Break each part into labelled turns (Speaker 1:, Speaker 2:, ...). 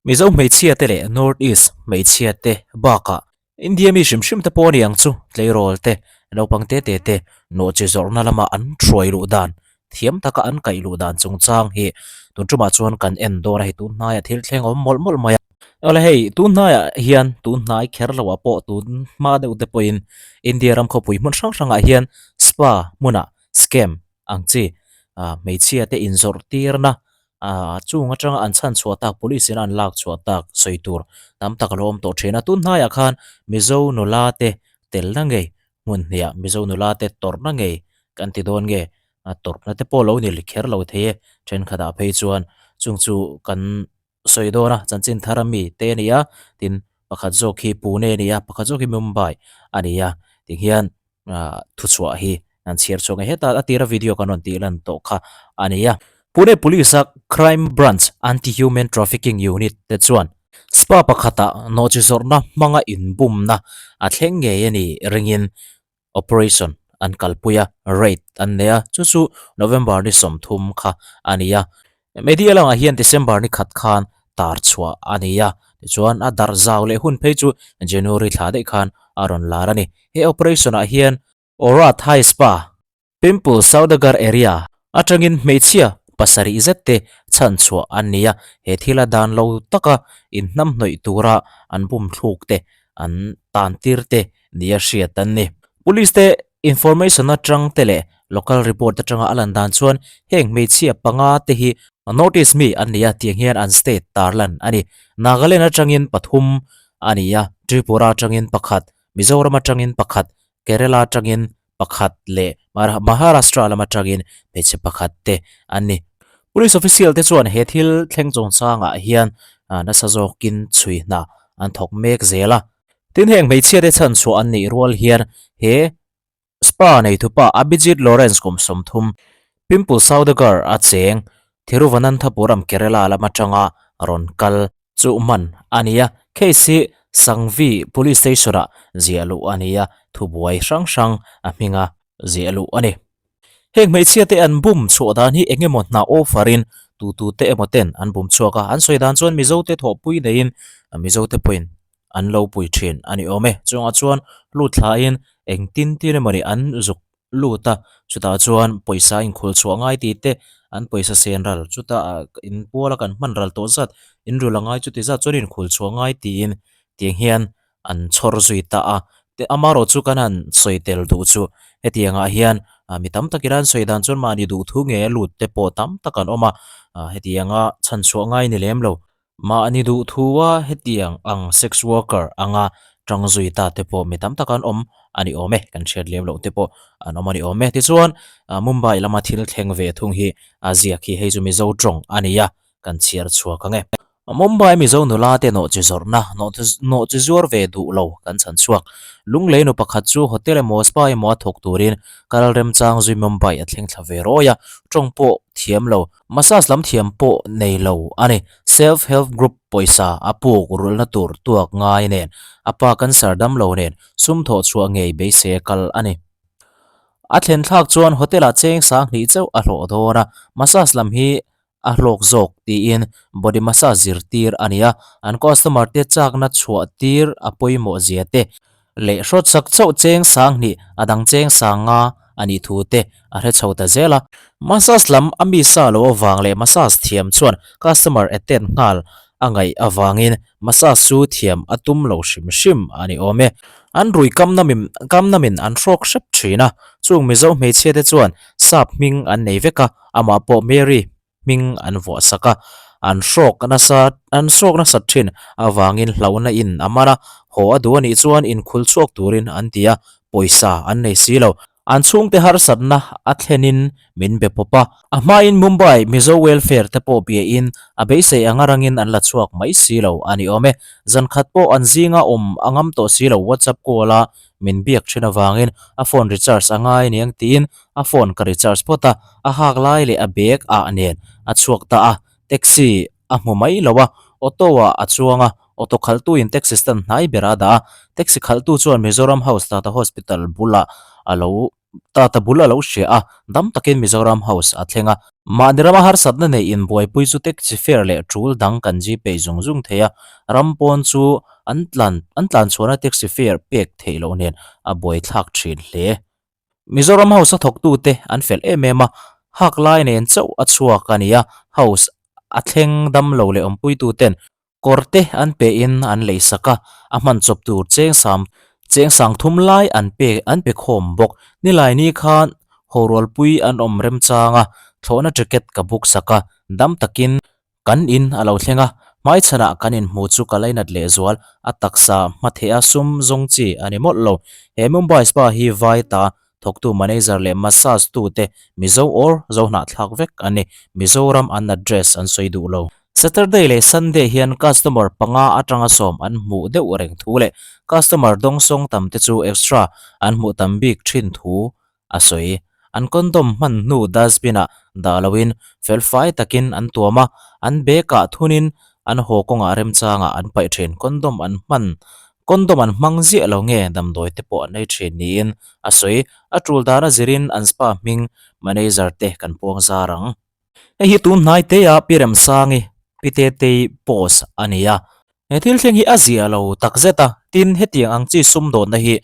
Speaker 1: Mizo hmeichhia te leh North East hmeichhia te bakah India mi hrim hrim te pawh a ni ang chu tleirawl te, naupang te te te nawhchi zawrhna lama an hruai luh dan thiam taka an kaih luh dan chungchang hi tun tumah chuan kan en dawn a hei tun hnaiah thil thleng a awm mawlh mawlh mai a. Awle hei tun hnaiah hian tun hnai kher loah pawh tun hma deuh te pawhin India ram khawpui hmun hrang hrangah hian spa hmunah scam ang chi ah hmeichhia te inzawrh tirna ah chung atanga an chhan chhuah tak police in an lak chhuah tak sawi tur tam tak a lo awm tawh thin a tun hnaiah khan Mizo nula te telna ngei hmun hniah Mizo nula te tawrhna ngei kan ti dawn nge a tawrhna te pawh lo ni kher lo thei e thenkhatah phei chuan chung chu kan sawi dawn a chanchin thar a mi te a ni a tin pakhat zawk hi Pune a ni a pakhat zawk hi Mumbai a ni a tihian ah thuchhuah hi an chhiar chhuak a heta a tira video kan rawn tih lan tawh kha a ni a. Pune Police a Crime Branch Anti Human Trafficking Unit te chuan spa pakhatah nawhchi zawrhna hmanga inbumna a thleng ngei a nih ringin operation an kalpui a, raid an nei a, chu chu November ni 30 kha a ni a. Media lamah hian December ni khat khan tar chhuah a ni a, tichuan a darh zau leh hun phei chu January thla daih khan a rawn lar a ni. He operation ah hian Aura Thai Spa, Pimple Saudagar area atangin hmeichhia pasarih zet te chhan chhuah an ni a, he thila dan lo taka inhnamhnawih tura an bum thluk te an tan tir te nia hriat an ni. Police te information atang te leh local report atanga a lan dan chuan heng hmeichhia panga te hi North East mi an ni a tiang hian an state tarlan a ni. Nagaland atangin pathum a ni a, Tripura atangin pakhat, Mizoram atangin pakhat, Kerala atangin pakhat leh Maharashtra lam atangin hmeichhe pakhat te an ni. Police official te chuan he thil thleng chungchangah hian nasa zawkin chhui hna an thawk mek zel a. Tin heng hmeichhia te chhan chhuah an nih rual hian he spa neithupa Abhijit Lawrence kum 30, Pimple Saudagar a cheng Thiruvananthapuram Kerala lam atanga rawn kal chu man a ni a. Case hi Sangvi Police Station ah ziah luh a ni a, thubuai hrang hrang a hminga ziah luh a ni. Heng hmeichhia te an bum chhuah dan hi eng emaw hna offer in tu tu te emaw ten an bum chhuak a, an sawi dan chuan Mizo te thawhpui neiin Mizo te pawhin an lo pui thin a ni awm e. Chungah chuan lut thlain eng tin tin emaw ni an zuk lut a, chutah chuan pawisa inkhul chhuah ngai tih te an pawisa sen ral chutah in puala kan hman ral tawh zat in rul a ngai chuti zat chuan inkhul chhuah ngai tiin tiang hian an chhawr zui ta a. Amaherawh chu kan han sawi tel duh chu hetiangah hian mi tam takin an sawi dan chuan mahni duhthu nge lut te pawh tam tak an awm a, hetianga chhanchhuah ngai ni lem lo. Mahni duhthua hetiang ang sex worker anga tang zui ta te pawh mi tam tak an awm a ni awm e, kan hriat lem loh te pawh an awm a ni awm e. Tichuan, Mumbai lama thil thleng ve thung hi a ziak hi hei chu Mizo tawng a ni a, kan chhiar chhuak ang e. Mumbai Mizo nula te nawhchi zawrhna, nawhchi zuar ve duh lo kan chhan chhuak. Lunglei nu pakhat chu hotel emaw spa emaw a thawk turin kal remchang zui Mumbai a thleng thla ve rawi a, tawng pawh thiam lo. Massage lam thiam pawh nei lo a ni. Self Help Group pawisa a puk rulhna tur tuak ngai nen, a pa cancer dam lo nen sum thawh chhuah ngei beisei a kal a ni. A thlen thlak chuan hotel ah cheng 2000 chauh a hlawh dawn a, massage lam hi a hlawk zawk tiin body massage zirtir a ni a, an customer te chakna chhuah tir a pawimawh zia te leh hrawt sak chauh cheng 2000 a dang cheng 5000 a nih thu te a hre chho ta zel a. Massage lam a mi sa lo avang leh massage thiam chuan customer attend nghal a ngaih avangin massage chu thiam a tum lo hrim hrim a ni awm e. An rui kam namin kam namin an hrawk hrep thin a, chung Mizo hmeichhia te chuan sap hming an nei vek a, amah pawh Mary hming an vuah sak a, an hrawk nasa an hrawk nasat thin avangin hlauhna in a man a, haw a duh a nih chuan inkhul chhuak turin an ti a, pawisa an nei si lo. An chhungte harsatna a thlenin min be pawp a, a hmain Mumbai Mizo Welfare te pawh biain a beisei anga rangin an la chhuak mai si lo a ni awm e. Zan khat pawh an zinga awm a ngam tawh si lo WhatsApp call a min biak thin avangin a phone recharge a ngai aniang tiin a phone ka recharge phawt a, a hak lai leh a bag ah nen a chhuak ta a, taxi a hmu mai lo a, auto ah a chuang a, auto khalhtu in taxi stand hnai ber a dah a, taxi khalhtu chuan Mizoram House Tata Hospital bulah a lo Tata bul a lo hria a, dam takin Mizoram House a thleng a. Mahni rama harsatna neih inbuaipui chu taxi fare leh tul dang kan Gpay zung zung thei a, ram pawn chu an tlan an tlan chhuahna taxi fare pek theih loh nen a buaithlak thin hle. Mizoram House a thawktute an fel em em a, hak lai nen chauh a chhuak a ni a, House a thleng dam lo leh awmpuituten Kawr te an pe in an lei sak a, a hman chawp tur cheng sam cheng sang thum lai an pe an pe khawm bawk. Nilai ni khan horualpui an awm remchang a, thlawhna ticket ka book sak a, dam takin kan in a lo thleng a, hmaichhanah kan inhmu chu ka lainat lehzual, a taksa hmatheh a sum zawng chi a ni mawlh lo. He Mumbai spa hi vai ta Thawktu manager leh massage tute Mizo or Zo hnahthlak vek an ni. Mizoram an address an sawi duh lo. Saturday leh Sunday hian customer panga atanga sawm an hmuh deuh reng thu leh customer dawngsawng tam te chu extra an hmuh tam bik thin thu a sawi. An condom hman hnu dustbin ah dah loin felfai takin an tuam a, an bag ah thunin an haw kawngah remchangah an paih thin. Condom an hman Condom an hmang ziah lo nge damdawi te pawh an ei thin niin a sawi. A tul dana zirin an spa hming manager te kan puang zar ang. Hei hi tun hnai te a Pi Remsangi, Pi Tetei post a ni a. He thil thleng hi a ziah lo tak zet a, tin hetiang ang chi sumdawnna hi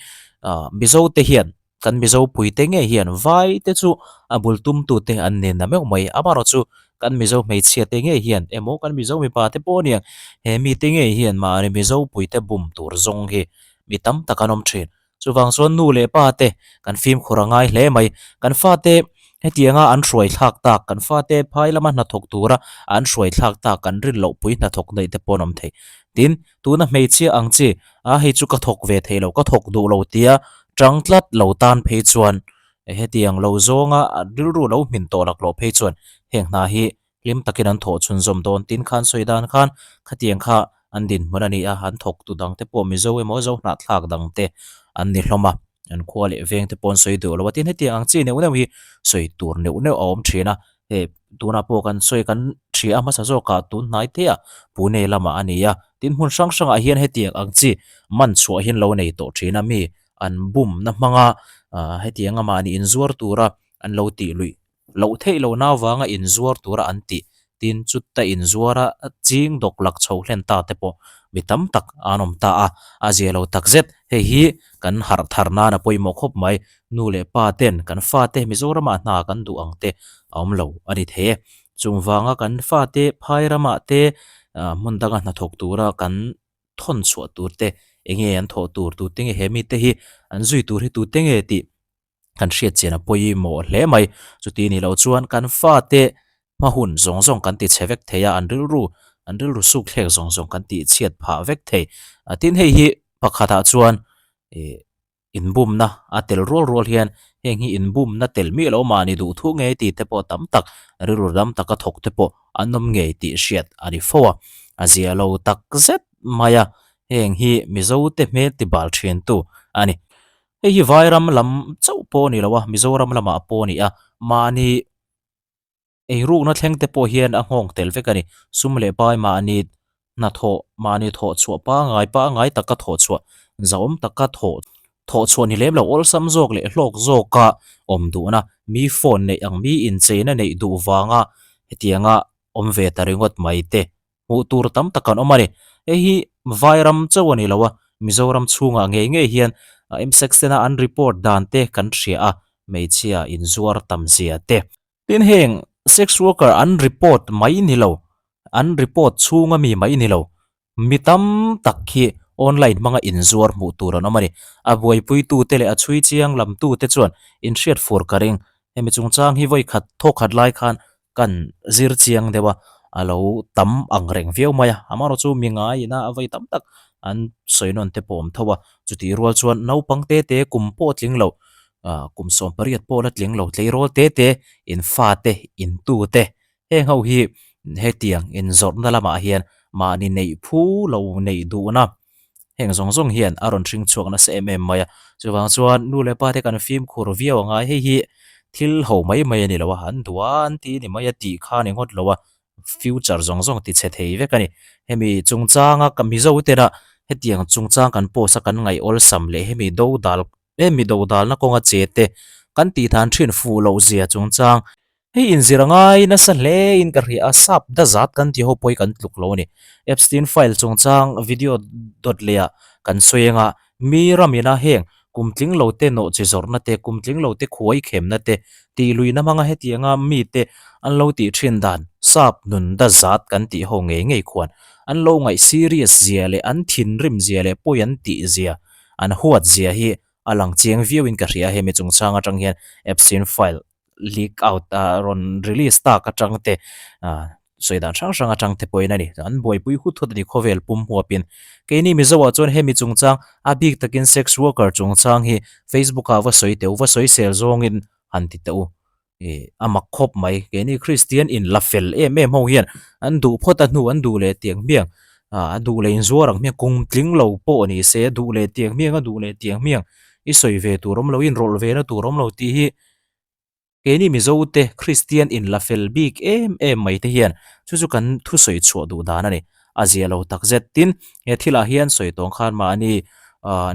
Speaker 1: Mizo te hian Kan Mizo puite ngei hian vai te chu a bul tumtute an ni na meuh mai. Amaherawhchu kan Mizo hmeichhia te ngei hian emaw kan Mizo mipa te pawh aniang he mite ngei hian mahni Mizo puite bum tur zawng hi mi tam tak an awm thin. Chuvang chuan nu leh pa te kan fimkhur a ngai hle mai. Kan fate hetianga an hruai thlak tak, kan fate phai lama hnathawk tura an hruai thlak tak kan rin loh pui hnathawk neih te pawh an awm thei. Tin, tuna hmeichhia ang chi, a hei chu ka thawk ve thei lo, ka thawk duh lo tia tang tlat lo tan phei chuan hetiang lo zawnga rilru lo hmin tawh lak loh phei chuan heng hna hi hlim takin an thawh chhunzawm dawn. Tin khan sawi dan khan khatiang kha an dinhmun a ni a, an thawk tu dang te pawh Mizo emaw Zohnahthlak dang te an ni hlawm a, an khua leh veng te pawh an sawi duh lo a. Tin, hetiang ang chi neuh neuh hi sawi tur neuh neuh a awm thin a, Hei tunah pawh kan sawi kan hria a hmasa zawkah tun hnai te ah Pune lamah a ni a, tin hmun hrang hrangah hian hetiang ang chi man chhuah hian lo nei tawh thin a, mi an bumna hmanga ah hetianga mahni inzuar tura an lo tih luih loh theih lohna avanga inzuar tura an tih tin chuta inzuara ching dawk lak chho hlen ta te pawh mi tam tak an awm ta a, a zia lo takzet hei hi kan harh thar nan a pawimawh khawp mai. Nu leh pa ten kan fate Mizoramah hna kan duh ang te a awm lo a ni thei e. Chung vanga kan fate phai ramah te hmun danga hnathawk tura kan thawn chhuah tur te eng nge an thawh tur tute nge he mite hi an zui tur hi tute nge tih kan hriat chian a pawimawh hle mai. Chuti nih loh chuan kan fate hma hun zawng zawng kan ti chhe vek thei a, an rilru an rilru suk thlek zawng zawng kan tih chhiat phah vek thei. Tin hei hi pakhatah chuan ih Inbumna a tel rual rual hian heng hi inbumna tel miah lo mahni duh thu ngei tih te pawh tam tak rilru dam taka thawk te pawh an awm ngei tih hriat a ni fo a. A zia lo tak zet mai a, heng hi Mizo te hmel ti bal thin tu a ni. Hei hi Vairam lam chauh pawh a ni lo a, Mizoram lamah pawh a ni a, mahni Eirukna thleng te pawh hian a nghawng tel vek a ni. Sum leh pai mahni hnathawh, mahni thawh chhuah pangngai pangngai taka thawh chhuah, zahawm taka thawh thawh chhuah ni lem lo awlsam zawk leh hlawk zawka awm duhna, mi phone neih ang mi incheina neih duh vanga hetianga awm ve ta ringawt mai te Hmuh tur tam tak an awm a ni. Hei hi Vairam chauh a ni lo a, Mizoram chhungah ngei ngei hian M-section a an report dan te kan hria a, hmeichhia inzuar tam zia te. Tin heng sex worker an report mai ni lo, an report chhunga mi mai ni lo, mi tam tak hi online hmanga inzuar hmuh tur an awm a ni. A buaipuitute leh a chhui chiang lamtute chuan inhriat fur ka ring. Hemi chungchang hi vawikhat thawkhat lai khan Kan zir chiang deuh a, a lo tam ang reng viau mai a, amaherawh chu mi ngaiin a vei tam tak an sawi nawn te pawh a awm tho a, chutih rual chuan naupang te te kum pawh tling lo, ah kum 18 pawh la tling lo tleirawl te te in fa te in tu te heng ho hi hetiang inzawrhna lamah hian mahni neih phu lo neih duhna. Heng zawng zawng hian a rawn hring chhuak nasa em em mai a, chuvang chuan nu leh pa te kan fimkhur viau a ngai, hei hi thil ho mai mai a ni lo a, an duh a an ti ni mai a tih kha a ni ngawt lo a, future zawng zawng ti chhe thei vek a ni. Hemi chungchanga ka Mizo tena hetiang chungchang kan post a kan ngaih awlsam leh hemi dodal hemi dodalna kawnga che te kan tih than thin fuh loh zia chungchang. Hei inzir a ngai nasa hle in ka hria a, sap dazat kan tih ho pawh hi kan tluk lo a ni. Epstein file chungchang video dawt leh ah kan sawi anga mi ram ina heng kum tling lo te nawh chi zawrhna te, kum tling lo te khuai khemna te tih luihna hmanga hetianga mi te an lo tih thin dan sap nun dazat kan tih ho ngei ngei khuan an lo ngaih serious zia leh an thinrim zia leh pawi an tih zia an huat zia hi a lang chiang viau in ka hria a, hemi chungchang atang hian Epstein file leak out ah rawn release tak atang te ah sawi dan hrang hrang atang te pawhin a ni. An buaipui hut hut a ni khawvel pum huapin. Keini Mizo ah chuan hemi chungchang a bik takin sex worker chungchang hi Facebook ah va sawi teh u, va sawi sel zawngin han ti teh u. Ih a mak khawp mai. Keini Kristian in la fel em em ho hian an duh phawt a hnu an duh leh tiang hmiang ah a duh leh inzuar ang hmiang kum tling lo pawh ni se a duh leh tiang hmiang a duh leh tiang hmiang i sawi ve tur awm lo inrawlh ve na tur awm lo tih hi Keini Mizote Kristian inla fel bik em em mai te hian chu chu kan thusawi chhuah duh dan a ni. A zia lo tak zet. Tin, he thilah hian sawi tawng khan mahni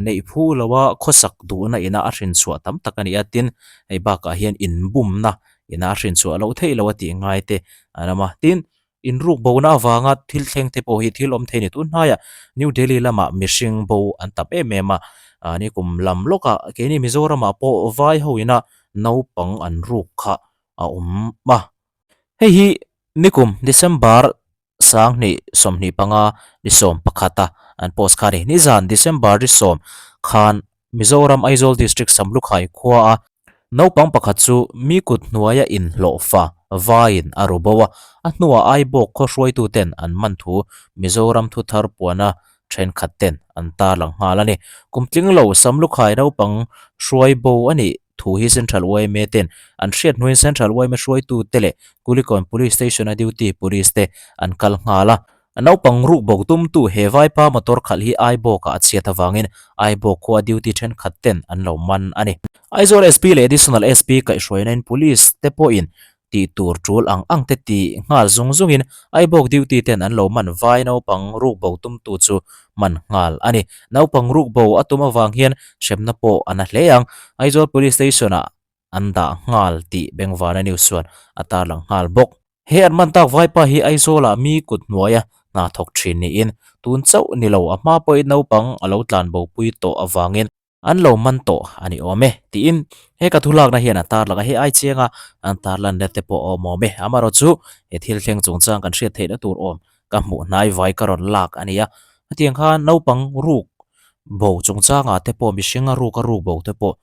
Speaker 1: neih phu loa khawsak duhna ina a hrin chhuah tam tak a ni a. Tin, hei bakah hian inbumna ina a hrin chhuah loh theih lo a tih ngai te an awm a. Tin, Inruk bona avanga thil thleng te pawh hi thil awm thei a ni. Tun hnaiah New Delhi lamah mihring bo an tam em em a, ni kum lam lawkah keini Mizoramah pawh vai ho ina naupang an ruk kha a awm a. Hei hi nikum December 2025 ni 11 a an post kha a ni. Nizan December ni 10 khan Mizoram Aizawl District Samlukhai khua a Naupang pakhat chu mi kut hnuaia inhlawhfa vaiin a ru bo a, a hnuah Aibawk khaw hruaituten an man thu Mizoram thuthar puana thenkhat ten an tarlang nghal a ni. Kum tling lo Samlukhai naupang hruai bo a nih thu hi Central yma ten an hriat hnuin Central yma hruaitute leh Kulikawn Police Station-a duty police te an kal nghal a. Naupang ruk bawk tumtu he vaipa motor khalh hi Aibawkah a chhiat avangin Aibawk khua duty thenkhat ten an lo man a ni. Aizawl SP leh Additional SP kaihhruainain Police te pawhin tih tur tul ang ang te ti nghal zung zungin Aibawk duty ten an lo man vai naupang ruk bo tumtu chu man nghal a ni. Naupang ruk bo a tum avang hian hremna pawh a na hle ang. Aizawl Police Station-ah an dah nghal tih Bengvana News chuan a tarlang nghal bawk. He an man tak vaipa hi Aizawlah mi kut hnuaia hna thawk thin niin tun chauh ni lo a hma pawhin naupang a lo tlan bopui tawh avangin an lo man tawh a ni awm e tiin he ka thulakna hian a tarlang a, hei ai chianga an tarlanna te pawh a awm awm e. Amaherawhchu he thil thleng chungchang kan hriat theihna tur awm ka hmuh hnai vai ka rawn lak a ni a, hetiang khan naupang ruk bo chungchangah te pawh mihringa ruk a ruk bo te pawh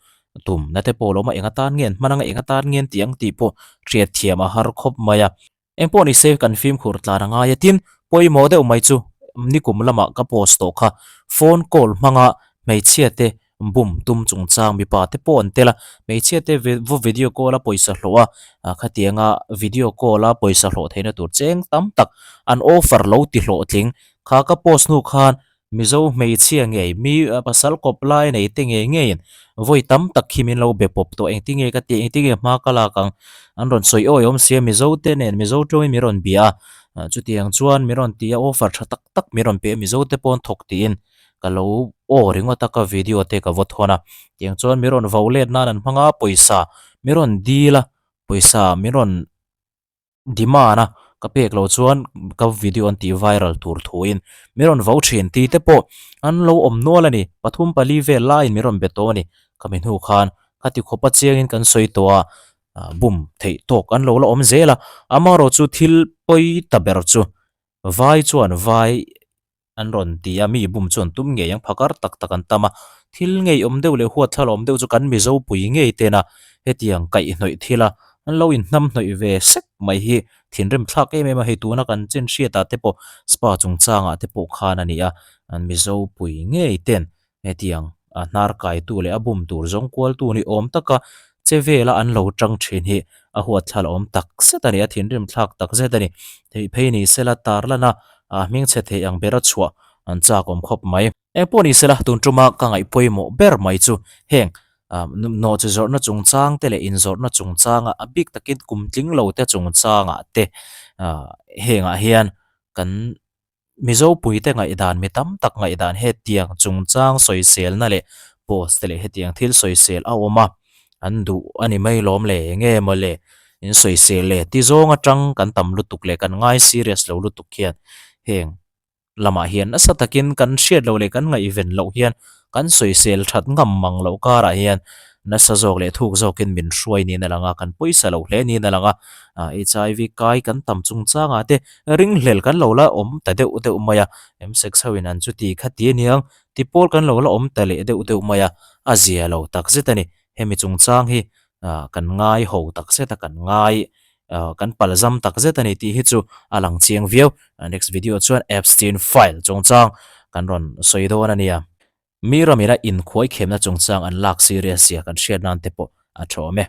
Speaker 1: tum na te pawh lo awm a, eng atan nge an hman anga eng atan nge an tih ang tih pawh hriat thiam a har khawp mai a. Eng pawh ni se kan fimkhur tlan a ngai a, tin pawimawh deuh mai chu nikum lamah ka post tawh kha phone call hmanga hmeichhia te bum tum chungchang mipa te pawh an tel a, hmeichhia te va video call a pawisa hlawh a, khatianga video call a pawisa hlawh theihna tur cheng tam tak an offer lo ti hlawhtling kha ka post hnu khan Mizo hmeichhia ngei, mi pasal kawp lai nei te ngei ngeiin vawi tam tak khi min lo be pawp tawh, engtinge ka tih, engtinge hma ka lak ang, an rawn sawi awi awm sia, Mizo te nen Mizo tawngin min rawn bia a, chutiang chuan min rawn ti a, offer tha tak tak min rawn pe a, Mizo te paw'n thawk tiin ka lo aw ringawt a, ka video te ka vaw thawn a, tiang chuan min rawn vo let nan an hmang a, pawisa min rawn dil a, pawisa min rawn. Demand a ka pek loh chuan ka video an tih viral tur thuin min rawn vo thin tih te pawh an lo awm nual a ni. Pathum pali vel laiin min rawn be tawh a ni. Khami hnu khan ka ti khawp a chiangin kan sawi tawh a, bum theih tawk an lo la awm zel a. Amaherawhchu thil pawi ta ber chu vai chuan vai An rawn ti a, mi bum chu an tum ngei ang, phakar tak tak an tam a. Thil ngeiawm deuh leh huatthlala awm deuh chu kan Mizo pui ngei tena hetiang kaihhnawih thila an lo inhnam hnawih ve sek mai hi thinrim thlak em em a, hei tuna kan chin hriatah te pawh spa chungchangah te pawh khan a ni a, an Mizo pui ngei ten Hetiang a hnar kaitu leh a bum tur zawng kualtu ni awm taka che vela an lo tang thin hi a huatthlal awm tak zet a ni, a thinrim thlak tak zet a ni. Theih phei ni sela tarlana a hmingchhe thei ang bera chhuah an chak awm khawp mai. Eng pawh ni sela tun tuma ka ngaih pawimawh ber mai chu heng nawhchi zawrhna chungchang te leh inzawrhna chungchanga a bik takin kum tling lo te chungchangah te hengah hian kan Mizo puite ngaihdan mi tam tak ngaihdan hetiang chungchang sawiselna leh post te leh hetiang thil sawisel a awm a, an duh a ni mai lawm le, enge maw le? In sawisel e ti zawng atang kan tam lutuk leh kan ngai serious lo lutuk hian heng lamah hian nasa takin kan hriat loh leh kan ngaihven loh hian kan sawisel that ngam mang loh karah hian nasa zawk leh thuk zawkin min hruai niin a lang a, kan pawisa lo hle niin a lang a. HIV kai kan tam chungchangah te ringhlel kan lo la awm ta deuh deuh mai a, msex ho in an chuti kha ti aniang ti pawl kan lo la awm ta leh deuh deuh mai a, a zia lo takzet a ni. Hemi chungchang hi kan ngai ho takzet a, kan ngai kan palzam takzet a ni tih hi chu a lang chiang viau. Next video chuan Epstein file chungchang kan rawn sawi dawn a nia. Mi ramina inkhuaikhemna chungchang an lak serious zia kan hriat nan te pawh a tha awm e.